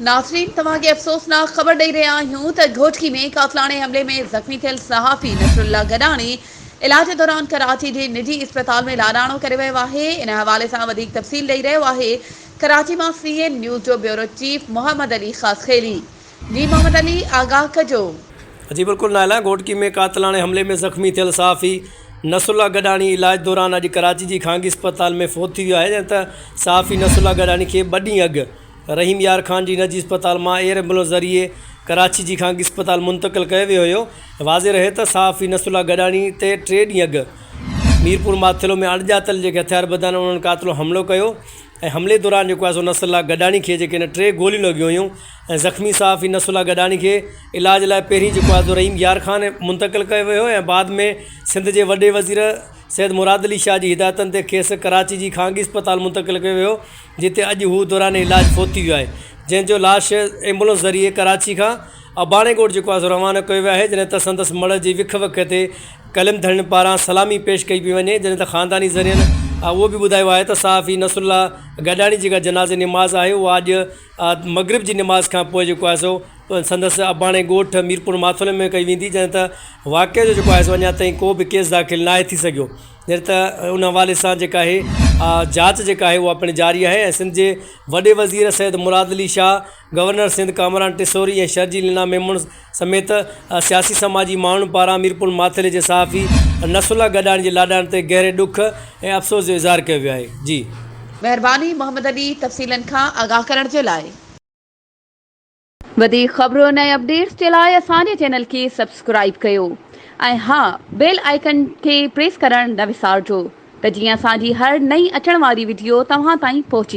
ناظرين توهان کي افسوسناڪ خبر ڏئي رهيا آهيون ته گهوٽڪي ۾ قاتلاڻي حملي ۾ زخمي ٿيل صحافي نصرالله گڏاڻي علاج دوران ڪراچي جي نجي اسپتال ۾ لاڏاڻو ڪري ويو آهي ان حوالي سان وڌيڪ تفصيل ڏئي رهيو آهي ڪراچي مان سي اين نيوز جو بيورو چيف محمد علي خاصخيلي جي محمد علي آگاهه ڪجو. جي بلڪل نائلا گهوٽڪي ۾ قاتلاڻي حملي ۾ زخمي ٿيل صحافي نصرالله گڏاڻي علاج دوران اڄ ڪراچي جي خانگي اسپتال ۾ فوت ٿي ويو آهي جڏهن ته صحافي نصرالله گڏاڻي کي ٻه ڏينهن اڳ رحيم يار خان جي نجي اسپتال مان ايئر ايمبولينس ذريعي ڪراچي جي خانگي اسپتال منتقل ڪيو ويو هيو. واضح رهي ته صحافي نصرالله گڏاڻي تي ٽي ڏينهن اڳ ميرپور ماٿيلو ۾ اڻڄاتل جيڪي هٿياربند آهن انهن قاتلو حملو ڪيو ۽ حملي دوران جيڪو آهي سو نصرالله گڏاڻي کي جيڪي هن ٽي گوليون لڳيون هيون ۽ زخمي صحافي نصرالله گڏاڻي کي علاج لاء پهرين جيڪو آهي سو رحيم يار خان منتقل ڪيو ويو هيو ۽ بعد ۾ سنڌ جي وڏي وزير سيد مراد علي شاهه جي هدايتن تي کيس ڪراچي جي خانگي اسپتال منتقل ڪيو ويو جتي اڄ هو دوران علاج فوت ٿي ويو آهي جنهن جو لاش ايمبولنس ذريعي ڪراچي کان اباڻي ڳوٺ جيڪو آهي سو روانو ڪيو ويو آهي جڏهن ته سندس مڙهه جي وک وک تي قلم ڌڻين پاران سلامي پيش ڪئي پئي وڃي جڏهن ته خانداني ذريعن اهو به ٻڌايو آهي ته صحافي نصرالله گڏاڻي جيڪا جنازي نماز آهي اها اڄ مغرب جي نماز کان پوء جيڪو آهي سو سندس اباڻي ڳوٺ ميرپور ماٿولي ۾ ڪئي ويندي جڏهن ته واقعي جو جيڪو آهي سو اڃا تائين ڪو به ڪيس داخل ناهي ٿي سگهيو جڏهن ته ان حوالي سان جيڪا آهي جاچ جيڪا آهي اها پڻ جاري آهي ۽ سنڌ جي وڏي وزير سيد مراد علي شاهه، گورنر سنڌ ڪامران ٽيسوري ۽ شرجيل انعام ميمڻ سميت سياسي سماجي ماڻهن پاران ميرپور ماٿيلي جي صحافي نصرالله گڏاڻي جي لاڏاڻي تي گهري ڏک ۽ افسوس جو اظهار ڪيو ويو آهي. جي. مهرباني محمد علي تفصيلن کان آگاهه ڪرڻ جي لاء. وڌيڪ خبرن ۽ اپڊيٽس جي لاء اسان جي چينل کي سبسڪرائيب ڪيو ۽ ها بيل آئيڪن کي پريس ڪرڻ نه وسارجو ته جيئن اسان جي هر نئين اچڻ واري وڊيو توهان تائين پهچي.